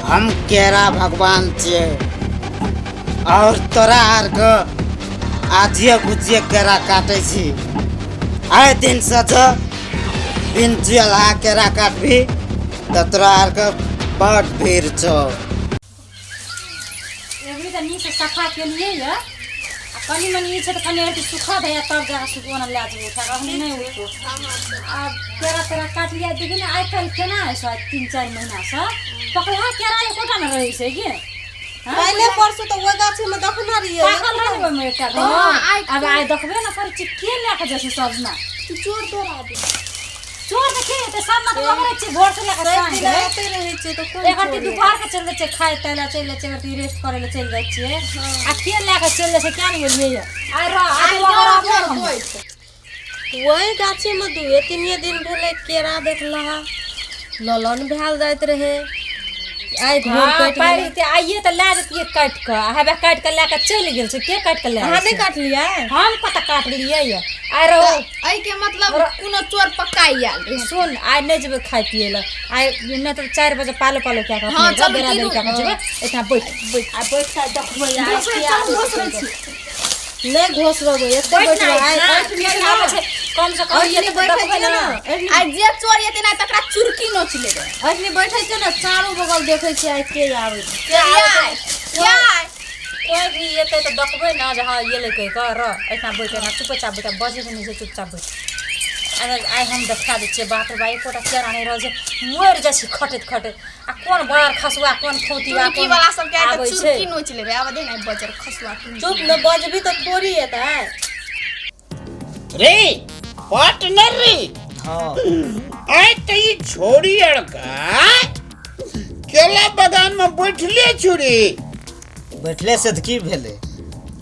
हम केरा भगवान छियै और तोरा आरके आजिए गुजिए केरा काटै छी। आइ दिनसँ जँ बिन चुएलहा केरा काटबी तऽ तोरा आरके बड भीड़ छौ। एबरी तऽ नीकसँ सफा केलियै यऽ आ कनि मनि ई छै तऽ कनि अथी सुखऽ दैया तब जाकऽ सुखोना लए जेबै उठा कऽ, अखनी नहि उठतौ। आ केरा तेरा काटलियै, देखी ने आइ काल्हि केना होइ छै, 3-4 महीनासँ पकलहा केरा एकोटा नहि रहै छै कि पहिले परसू तऽ ओहि गाछीमे देखने रहियै। पाकल रहै ने ओहिमे एकटा हँ, घर। आब आइ देखबे ने करै छी, के लए कऽ जाइ छै सजना? चोर तोर आबि चोर तऽ के हेतै? सब मतलब ओकरे छियै भोर से लए कऽ सब साँझ दिन धरि। एते रहै छियै तऽ कोन एक चोर रत्ती दुपहर के चलि जाइ छियै खाय ताय लए, चलि जाइ छियै, एक रत्ती रेस्ट करै लए चलि जाइ छियै। आ के लए कऽ चलि जाइ छै किया नहि गेलियै यऽ? आइ रह, आइ तऽ ओकर रहबे हम। ओहि गाछीमे 2-3 दिन भेलै केरा देखलहा ललन भेल जाइत रहै। आइ घोर हँ, कटि पारि गेलै। हेतै, आइए तऽ लए जैतियै काटि कऽ, आ हेबे काटि कऽ लए कऽ चलि गेल छै। के काटि कऽ लए अहाँ जाइ नहि छै? काटलियै? हम कतऽ काटलियै यऽ? आइ रहो। एहिके मतलब कोनो चोर पक्का आयल रहै। सुन, आइ नहि जेबै खाय पियै लए आइ, नहि तऽ 4 बजे पालो पालो कए कऽ हँ, अपने चलू, बेरा बेरी तीनू। कए कऽ जेबै। एहिठाम बैठ बैठ, आ बैठ कऽ देखबै आइ के आबै छै कहि कऽ। नहि घोसरबै, एते बैठ बैठबै ने, आइ। आइ आबै छै कम से कम एखनी ये तऽ बैठै देखबै छियै ने। ने एखनी। आइ जे चोर एतै ने तकरा चुरकी नोच लेबै। एखनी बैठै छियै ने, चारू बगल देखै छियै आइ के आबै छै। के आबै छै? के आइ? कोइ भी एतै तऽ देखबै ने जे हँ एलै कहि कऽ। रह एहिठाम बैठ, एना चुपेचाप बैठ, बजैके नहि छै, चुपचाप बैठ। आइ आइ हम देखा दै छियै। बाप रे बा, एकोटा केरा नहि रहल छै, मरि जाइ छै खटैत खटैत। आ कोन बड़ खसुआ, कोन फौतीवा टुनकी कोन वाला सबके आइ तऽ आबै छै। चुरकी नोच लेबै। आब दे ने बजर खसुआ टुनकी। चुप न, बजबी तऽ थोड़ी एतै। रे पार्टनर रे। हाँ। आइ तऽ ई छोड़ी अड़का केला बगान में बैठले छुरी। बैठले से तऽ की भेलै?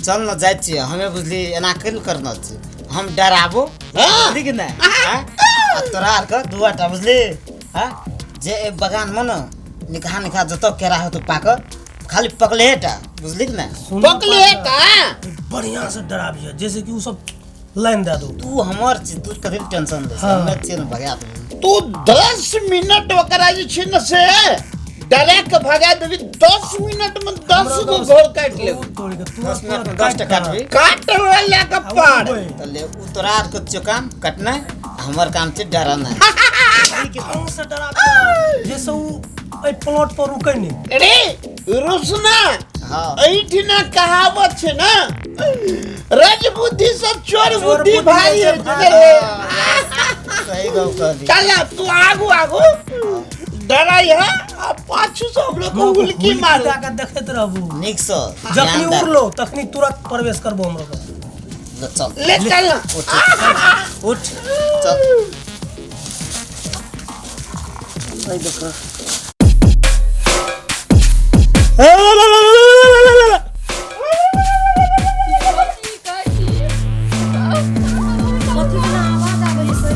चल ने, जाइ छियै हमे। बुझली, एना केल करना छै, हम डराबो। हाँ। बुझली कि नहि? आँय? आ तोरा आरके दुआटा बुझली, हाँ, जे एहि बगानमे ने निकहा निकहा जतऽ केरा होतौ पाकल, खाली पकले टा, बुझली कि नहि? पकले टा। बढ़िया से डराबिय जैसे कि उ सब लाइन दे दो। तू हमर छी, तू कथी लए टेंशन लै? हाँ। हमे छियै ने, भगा देबै। तू 10 मिनट ओकरा जे छै ने से डरा के भगा देबी, 10 मिनट में 10 गो घोर काटि लेबी। तोड़ के तू 10 मिनट में 10 टा काटबी। काट ले के पार। तऽ ले, उ तोरा आरके छियौ काम कटनाइ, हमर काम छै डरानाइ। ढंग से डराबिय जैसे उ एहि प्लॉट पर रुकै नहीं। रे रुसना। हाँ। एहिठिना कहावत छै ने, रज बुद्धि से चोर बुद्धि बुद्धि भारी होइ होइ छै। छै रे। सही गप कहली। चल अब तू आगू आगू डराई है आ पाछू से हम लोग को हुलकी मारू। दए के देखैत रहबू। नीक से जखनी ध्यान दए। उड़लो तखनी तुरंत प्रवेश करबो हमरो के। ले चल। ले चल ना। उठ उठ, चल। कथी के आवाज आबै छै?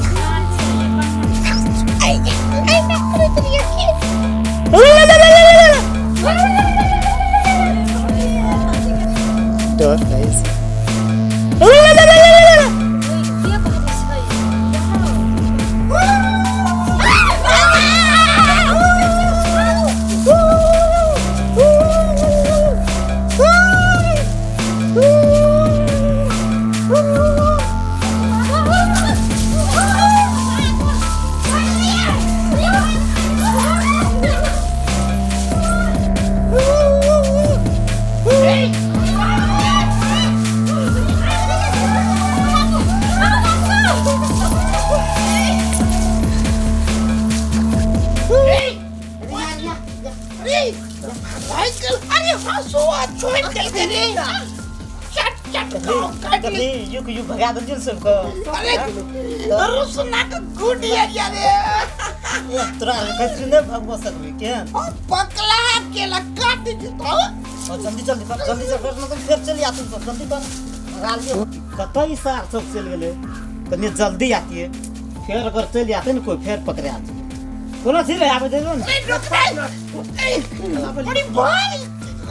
डर रहै छै। के बाजै छै? अरे भाई चल, अरे हंसुआ छोड़ चल के रे, चट चट काट ले। कथी युग युग भगा देलखिन सबके। अरे रुसना के गुड एरिया रे। ए, तोरा कथी नहि भगबो सकबी के। पकला केला काट दितो। और जल्दी जल्दी कर, जल्दी से कर, मतलब फेर चलि आतू सब, जल्दी कर, भगा लियो। कतऽ ई सार सब चलि गेलै? कनि जल्दी आतियै, फेर अगर चलि आते ने कोइ, फेर पकड़े आते। कोनो चीज आबै देबो ने। बड़ी भाई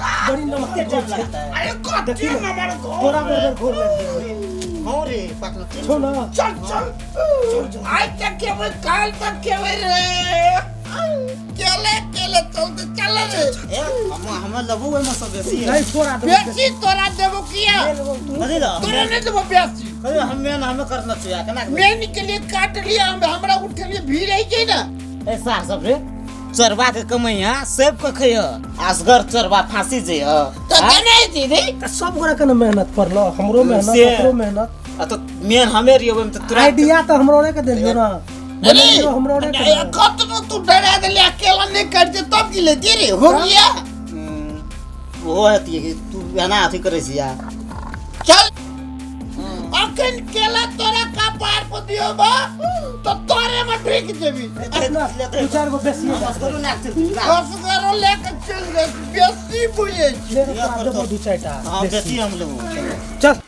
बड़ी नमहर डर घोर छै। लगता है। अरे कथी नंबर तोरा बरोबर घोर लागि गेलै। हाँ रे पार्टनर। छौ ना। चल चल, आइ तक खेबै, काल तक खेबै रे। केले केले चलते चल रे। ए, हम हम लेबो ओहिमे सँ बेसी। नहीं, तोरा देबो। बेसी तोरा देबो किया? कथी लए? तोरा नहीं देबो बेसी। कथी हम मेन हमे करना चाहिए केना? मेन के लिए काट लिया हम, हमरा उठे लिए भीड़ है छै ना। ए सार सब रे, चोरबा के कमैया सेब के खैह, असगर चोरबा फांसी जइह। तऽ केना हेतै रे? तऽ सब गोरा के ने मेहनत पड़लो, हमरो मेहनत, से। ओकरो मेहनत। आ तऽ मेन हमे रहियै ओहिमे तऽ तोरा आइडिया तऽ हमरो ने के देलियो ना। अरे बनेलियो हमरो ने के। कतनो तू डरा देले, अकेला नहीं करते तब की लेती रे हो गया। ओहो हेतियै कि तू एना अथी करै छी यार। चल, अखन केला तोरा कपार पर दियो बा तो तोरे में ढुक जेबी। दू चार गो बेसी। असगरो लए कऽ चलि जेबै। असगरो लेके चलि जाइ, बेसी बुझै छी। ले, तोरा देबो दू चारिटा। हँ, बेसी हम लेबो। चल।